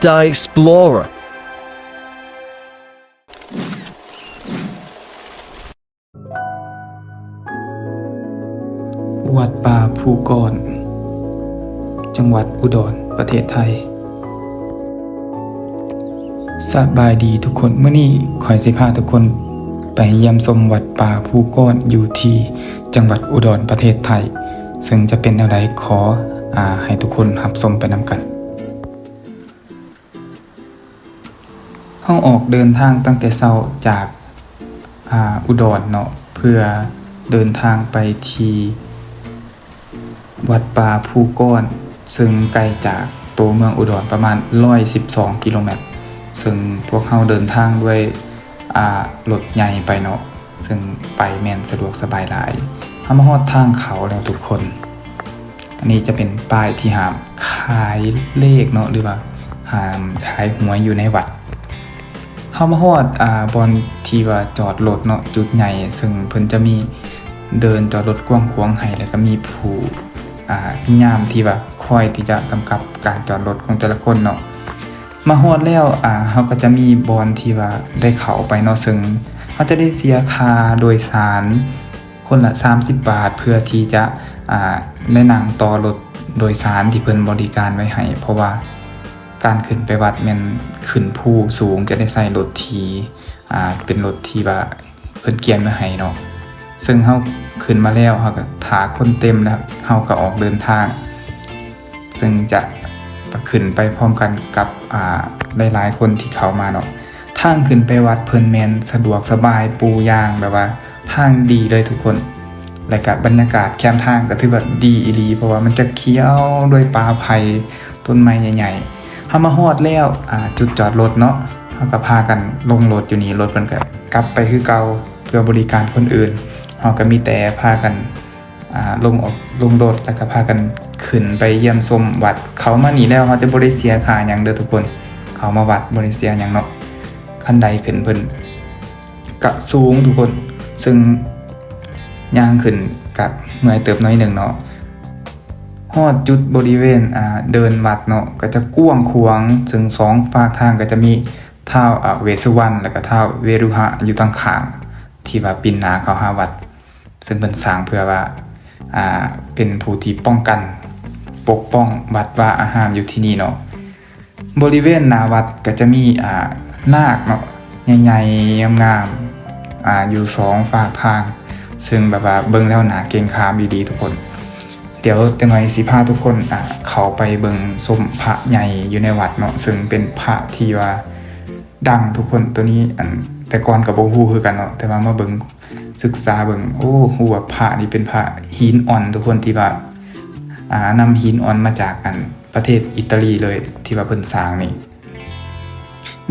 The Explorer. ວັດປ່າພູກ້ອນ ຈັງຫວັດອຸດອນ ປະເທດໄທ. ສະບາຍດີທຸກຄົນ, ມື້ນີ້ຂ້ອຍຊິພາທຸກຄົນໄປຢ້ຽມຊົມວັດປ່າພູກ້ອນ ຢູ່ທີ່ຈັງຫວັດອຸດອນ ປະເທດໄທ, ເຊິ່ງຈະເປັນແນວໃດ ຂໍ ອາ ໃຫ້ທຸກຄົນຮັບຊົມໄປນຳກັນ. ເຮົາອອກເດີນທາງຕັ້ງແຕ່ເຊົ້າຈາກ ອາ ອຸດອນເນາະ ເພື່ອເດີນທາງໄປທີ່ວັດປ່າພູກ້ອນ ເຊິ່ງໄກຈາກໂຕເມືອງອຸດອນປະມານຮ້ອຍສິບສອງກິໂລແມັດ, ເຊິ່ງພວກເຮົາເດີນທາງດ້ວຍ ອາ ລົດໃຫຍ່ໄປເນາະ. ເຊິ່ງໄປແມ່ນສະດວກສະບາຍຫຼາຍ. ເຮົາມາຮອດທາງເຂົ້າແລ້ວທຸກຄົນ. ອັນນີ້ຈະເປັນປ້າຍທີ່ຫ້າມຂາຍເລກເນາະ ຫຼືວ່າຫ້າມຂາຍຫວຍຢູ່ໃນວັດ. ເຮົາມາຮອດ ອາ ບ່ອນທີ່ວ່າຈອດລົດເນາະ ຈຸດໃຫຍ່, ເຊິ່ງເພິ່ນຈະມີເດີ່ນຈອດລົດກວ້າງຂວາງໃຫ້ ແລ້ວກໍມີຜູ້ ອາ ມີຍາມທີ່ວ່າຄອຍທີ່ຈະກຳກັບການຈອດລົດຂອງແຕ່ລະຄົນເນາະ. ມາຮອດແລ້ວ ອາ ເຮົາກໍຈະມີບ່ອນທີ່ວ່າໄດ້ເຂົ້າໄປເນາະ, ເຊິ່ງເຮົາຈະໄດ້ເສຍຄ່າໂດຍສານຄົນລະສາມສິບບາດ ເພື່ອທີ່ຈະ ອາ ໄດ້ນັ່ງຕໍ່ລົດໂດຍສານທີ່ເພິ່ນບໍລິການໄວ້ໃຫ້, ເພາະວ່າການຂຶ້ນໄປວັດແມ່ນຂຶ້ນພູສູງ, ຈະໄດ້ໃຊ້ລົດທີ່ ອາ ເປັນລົດທີ່ວ່າ ເພິ່ນກຽມໄວ້ໃຫ້ເນາະ. ເຊິ່ງເຮົາຂຶ້ນມາແລ້ວ ເຮົາກໍຖ້າຄົນເຕັມແລ້ວ ເຮົາກໍອອກເດີນທາງ, ເຊິ່ງຈະ ຈະຂຶ້ນໄປພ້ອມກັນກັບ ອາ ຫຼາຍໆຄົນທີ່ເຂົ້າມາເນາະ. ທາງຂຶ້ນໄປວັດເພິ່ນແມ່ນສະດວກສະບາຍ ປູຢາງແບບວ່າທາງດີເລີຍທຸກຄົນ, ແລະກະບັນຍາກາດແຄມທາງກໍຖືວ່າດີອີ່ຫຼີ ເພາະວ່າມັນຈະຂຽວດ້ວຍປ່າໄຜ່ ຕົ້ນໄມ້ໃຫຍ່ໆ. ເຮົາມາຮອດແລ້ວ ອາ ຈຸດຈອດລົດເນາະ, ເຮົາກໍພາກັນລົງລົດຢູ່ນີ້, ລົດເພິ່ນກໍກັບໄປຄືເກົ່າ ເພື່ອບໍລິການຄົນອື່ນ. ເຮົາກໍມີແຕ່ພາກັນ ອາ ລົງອອກ ລົງລົດ ແລ້ວກໍພາກັນຂຶ້ນໄປຢ້ຽມຊົມວັດ. ເຂົ້າມານີ້ແລ້ວ ເຮົາຈະບໍ່ໄດ້ເສຍຄ່າຫຍັງເດີທຸກຄົນ, ເຂົ້າມາວັດບໍ່ໄດ້ເສຍຫຍັງເນາະ. ຂັ້ນໄດຂຶ້ນເພິ່ນ ກະສູງທຸກຄົນ, ເຊິ່ງຍ່າງຂຶ້ນກະເມື່ອຍເຕີບໜ້ອຍໜຶ່ງເນາະ. ຮອດຈຸດບໍລິເວນ ອາ ເດີ່ນວັດເນາະ ກະຈະກວ້າງຂວາງ, ເຊິ່ງສອງຟາກທາງກະຈະມີທ້າວ ອາ ເວດສຸວັນ ແລ້ວກະທ້າວເວລຸຫະຢູ່ທາງຂ້າງ ທີ່ວ່າປິ່ນໜ້າເຂົ້າຫາວັດ, ເຊິ່ງເພິ່ນສ້າງເພື່ອວ່າ ອາ ເປັນຜູ້ທີ່ປ້ອງກັນ ປົກປ້ອງວັດວາອາຮາມຢູ່ທີ່ນີ້ເນາະ. ບໍລິເວນໜ້າວັດກໍຈະມີ ອາ ນາກເນາະ ໃຫຍ່ໆ ງາມໆ ອາ ຢູ່ສອງຟາກທາງ, ເຊິ່ງແບບວ່າເບິ່ງແລ້ວໜ້າເກງຂາມອີ່ຫຼີທຸກຄົນ. ດຽວຈັກໜ່ອຍຊິພາທຸກຄົນ ອາ ເຂົ້າໄປເບິ່ງຊົມພະໃຫຍ່ຢູ່ໃນວັດເນາະ, ເຊິ່ງເປັນພະທີ່ວ່າດັງທຸກຄົນ. ໂຕນີ້ ອັນ ແຕ່ກ່ອນກໍບໍ່ຮູ້ຄືກັນເນາະ, ແຕ່ວ່າມາເບິ່ງ ສຶກສາເບິ່ງ ໂອ້ ຮູ້ວ່າພະນີ້ເປັນພະຫີນອ່ອນທຸກຄົນ ທີ່ວ່າ ອາ ນຳຫີນອ່ອນມາຈາກ ອັນ ປະເທດອີຕາລີເລີຍ ທີ່ວ່າເພິ່ນສ້າງນີ້.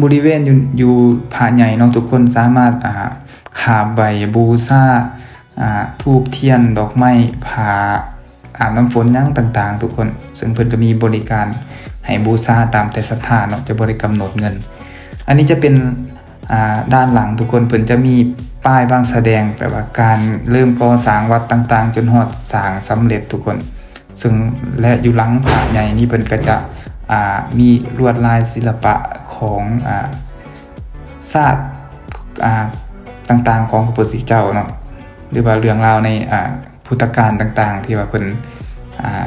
ບໍລິເວນຢູ່ ຢູ່ພະໃຫຍ່ເນາະ ທຸກຄົນສາມາດ ອາ ຄາບໄຫວ້ບູຊາ ອາ ທູບທຽນ ດອກໄມ້ ຜ້າ ອາບນ້ຳຝົນຫຍັງຕ່າງໆ ທຸກຄົນ, ເຊິ່ງເພິ່ນກໍມີບໍລິການໃຫ້ບູຊາຕາມແຕ່ສັດທາເນາະ, ຈະບໍ່ໄດ້ກຳນົດເງິນ. ອັນນີ້ຈະເປັນ ອາ ດ້ານຫຼັງທຸກຄົນ, ເພິ່ນຈະມີປ້າຍວາງສະແດງ ແບບວ່າການເລີ່ມກໍ່ສ້າງວັດຕ່າງໆ ຈົນຮອດສ້າງສຳເລັດທຸກຄົນ. ເຊິ່ງ ແລະ ຢູ່ຫຼັງພະໃຫຍ່ນີ້ເພິ່ນກໍຈະ ອາ ມີລວດລາຍສິລະປະຂອງ ອາ ຊາດ ອາ ຕ່າງໆຂອງພະພຸດທະເຈົ້າເນາະ ຫຼືວ່າເລື່ອງລາວໃນ ອາ ພຸດທະການຕ່າງໆ ທີ່ວ່າເພິ່ນ ອາ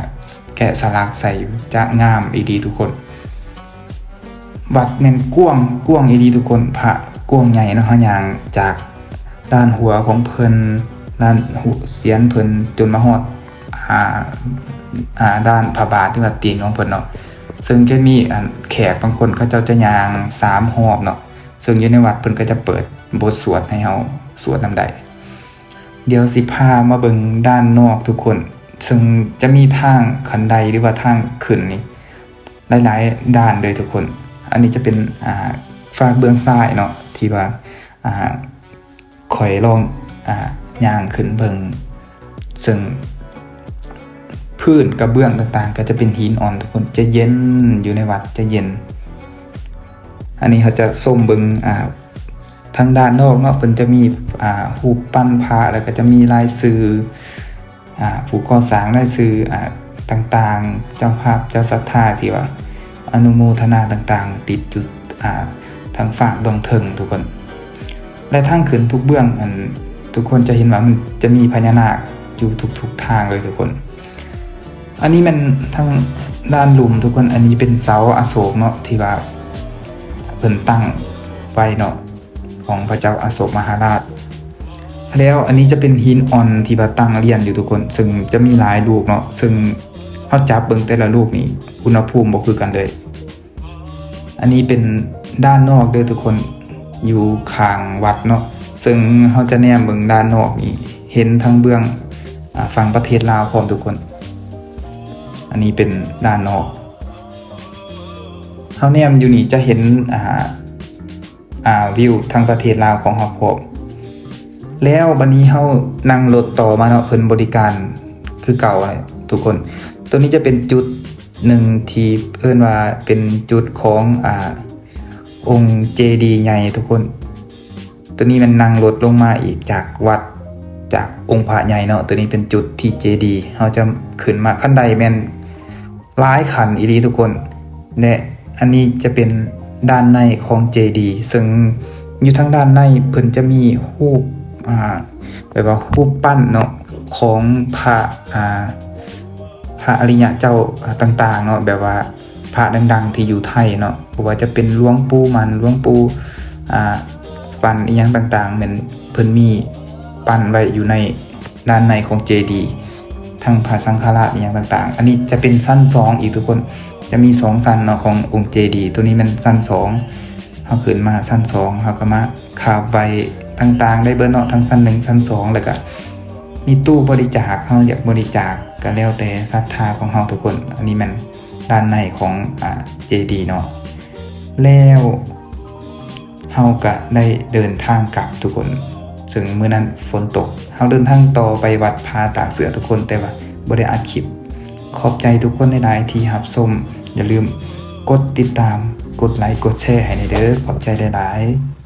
ແກະສະຫຼັກໃສ່ ຈະງາມອີ່ຫຼີທຸກຄົນ. ວັດແມ່ນກວ້າງ ກວ້າງອີ່ຫຼີທຸກຄົນ, ພະກວ້າງໃຫຍ່ເນາະ. ເຮົາຍ່າງຈາກດ້ານຫົວຂອງເພິ່ນ ດ້ານຫົວສຽນເພິ່ນ ຈົນມາຮອດ ອາ ອາ ດ້ານພະບາດ ຫຼືວ່າຕີນຂອງເພິ່ນເນາະ. ເຊິ່ງຈະມີ ອັນ ແຂກບາງຄົນເຂົາເຈົ້າຈະຍ່າງສາມຮອບເນາະ, ເຊິ່ງຢູ່ໃນວັດເພິ່ນກໍຈະເປີດບົດສວດໃຫ້ເຮົາສວດນຳໄດ້. ດຽວຊິພາມາເບິ່ງດ້ານນອກທຸກຄົນ, ເຊິ່ງຈະມີທາງຂັ້ນໄດ ຫຼືວ່າທາງຂຶ້ນນີ້ ຫຼາຍໆດ້ານເລີຍທຸກຄົນ. ອັນນີ້ຈະເປັນ ອາ ຟາກເບື້ອງຊ້າຍເນາະ ທີ່ວ່າ ອາ ຂ້ອຍລອງ ອາ ຍ່າງຂຶ້ນເບິ່ງ, ເຊິ່ງພື້ນກະເບື້ອງຕ່າງໆ ກໍຈະເປັນຫີນອ່ອນທຸກຄົນ, ຈະເຢັນ ຢູ່ໃນວັດຈະເຢັນ. ອັນນີ້ເຮົາຈະຊົມເບິ່ງ ອາ ທາງດ້ານນອກເນາະ, ເພິ່ນຈະມີ ອາ ຮູບປັ້ນພະ ແລ້ວກໍຈະມີລາຍຊື່ ອາ ຜູ້ກໍ່ສ້າງ ລາຍຊື່ ອາ ຕ່າງໆ ເຈົ້າພາບເຈົ້າສັດທາທີ່ວ່າ ອະນຸໂມທະນາຕ່າງໆ ຕິດຢູ່ ອ່າ ທາງຟາກເບື້ອງເທິງທຸກຄົນ. ແລະທາງຂຶ້ນທຸກເບື້ອງ ອັນ ທຸກຄົນຈະເຫັນວ່າມັນຈະມີພະຍານາກຢູ່ທຸກໆທາງເລີຍທຸກຄົນ. ອັນນີ້ແມ່ນທາງດ້ານລຸ່ມທຸກຄົນ. ອັນນີ້ເປັນເສົາອະໂສກເນາະ ທີ່ວ່າເພິ່ນຕັ້ງໄວ້ເນາະ ຂອງພະເຈົ້າອະໂສກມະຫາລາດ. ແລ້ວອັນນີ້ຈະເປັນຫີນອ່ອນທີ່ວ່າຕັ້ງລຽນຢູ່ທຸກຄົນ ເຊິ່ງຈະມີຫຼາຍລູກເນາະ ເຊິ່ງເຮົາຈັບເບິ່ງແຕ່ລະລູກນີ້ ອຸນຫະພູມບໍ່ຄືກັນເລີຍ. ອັນນີ້ເປັນດ້ານນອກເດີທຸກຄົນ ຢູ່ຂ້າງວັດເນາະ ເຊິ່ງເຮົາຈະແນມເບິ່ງດ້ານນອກນີ້ ເຫັນທາງເບື້ອງ ອາ ຝັ່ງປະເທດລາວພ້ອມທຸກຄົນ. ອັນນີ້ເປັນດ້ານນອກ ເຮົາແນມຢູ່ນີ້ຈະເຫັນ ອາ ອາ ວິວທາງປະເທດລາວຂອງເຮົາພ້ອມ. ແລ້ວບັດນີ້ເຮົານັ່ງລົດຕໍ່ມາເນາະ ເພິ່ນບໍລິການຄືເກົ່າແຫຼະທຸກຄົນ. ໂຕນີ້ຈະເປັນຈຸດໜຶ່ງທີ່ເອີ້ນວ່າເປັນຈຸດຂອງ ອາ ອົງເຈດີໃຫຍ່ທຸກຄົນ. ໂຕນີ້ແມ່ນນັ່ງລົດລົງມາອີກຈາກວັດ ຈາກອົງພະໃຫຍ່ເນາະ. ໂຕນີ້ເປັນຈຸດທີ່ເຈດີ ເຮົາຈະຂຶ້ນມາ ຂັ້ນໄດແມ່ນ ຫຼາຍຂັ້ນອີ່ຫຼີທຸກຄົນ ແລະ ອັນນີ້ຈະເປັນດ້ານໃນຂອງເຈດີ ເຊິ່ງຢູ່ທາງດ້ານໃນເພິ່ນຈະມີຮູບ ອາ ແບບວ່າຮູບປັ້ນເນາະ ຂອງພະ ອາ ພະອະລິຍະເຈົ້າ ອາ ຕ່າງໆເນາະ ແບບວ່າພະດັງໆທີ່ຢູ່ໄທເນາະ ບໍ່ວ່າຈະເປັນຫຼວງປູ່ໝັ້ນ ຫຼວງປູ່ ອາ ຟັນ ອີ່ຫຍັງຕ່າງໆ ແມ່ນເພິ່ນມີປັ້ນໄວ້ຢູ່ໃນ ດ້ານໃນຂອງເຈດີ ທັງພະສັງຄະລາດອີ່ຫຍັງຕ່າງໆ. ອັນນີ້ຈະເປັນຊັ້ນສອງອີກທຸກຄົນ ຈະມີສອງຊັ້ນເນາະຂອງອົງເຈດີ. ໂຕນີ້ແມ່ນຊັ້ນສອງ ເຮົາຂຶ້ນມາຊັ້ນສອງ ເຮົາກໍມາຂາບໄຫວ້ຕ່າງໆໄດ້ເບິດເນາະ ທັງຊັ້ນໜຶ່ງ ຊັ້ນສອງ ແລ້ວກໍມີຕູ້ບໍລິຈາກ ເຮົາຢາກບໍລິຈາກກໍແລ້ວແຕ່ສັດທາຂອງເຮົາທຸກຄົນ. ອັນນີ້ແມ່ນດ້ານໃນຂອງ ອາ ເຈດີເນາະ ແລ້ວ ເຮົາກະໄດ້ເດີນທາງກັບທຸກຄົນ ເຊິ່ງມື້ນັ້ນຝົນຕົກ. ເຮົາເດີນທາງຕໍ່ໄປວັດຜາຕາກເສືອທຸກຄົນ ແຕ່ວ່າບໍ່ໄດ້ອັດຄລິບ. ຂອບໃຈທຸກຄົນຫຼາຍໆທີ່ຮັບຊົມ. ຢ່າລືມກົດຕິດຕາມ, ກົດໄລ, ກົດແຊໃຫ້ແດ່ເດີ. ຂອບໃຈຫຼາຍໆ.